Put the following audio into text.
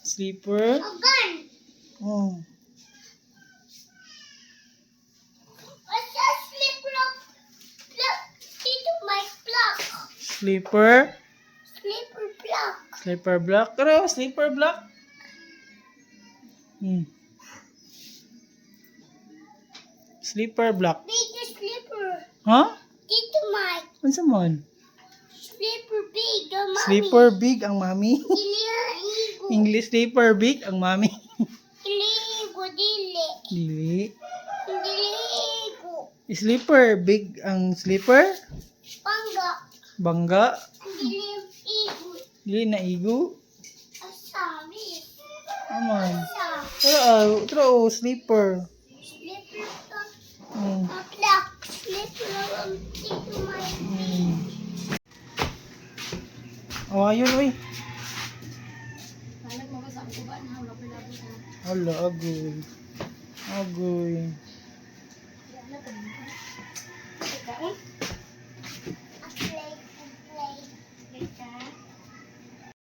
Sleeper. Agan. Oh. What's a slipper block? Dito may block. Sleeper. Slipper block. Sleeper block. Pero sleeper block. Sleeper block. Big slipper. Huh? Dito may Unsa man? slipper big ang mami. Sleeper big ang mami. Dili ang igo. English sleeper big ang mami. Dili igo dili. Dili. Dili igo. Sleeper big ang sleeper. Pangga. Bangga. Dili igo. Dili na igo. Asami. Aman. Asa. Pero ah, pero oh, sleeper. Slipper block. A block. Slipper ang dito may. Oh, ayun oy. Balag mo ba sa ang uban ha? Wala pa labo sa. Hala, agoy. Agoy. Wala pa. Kaon?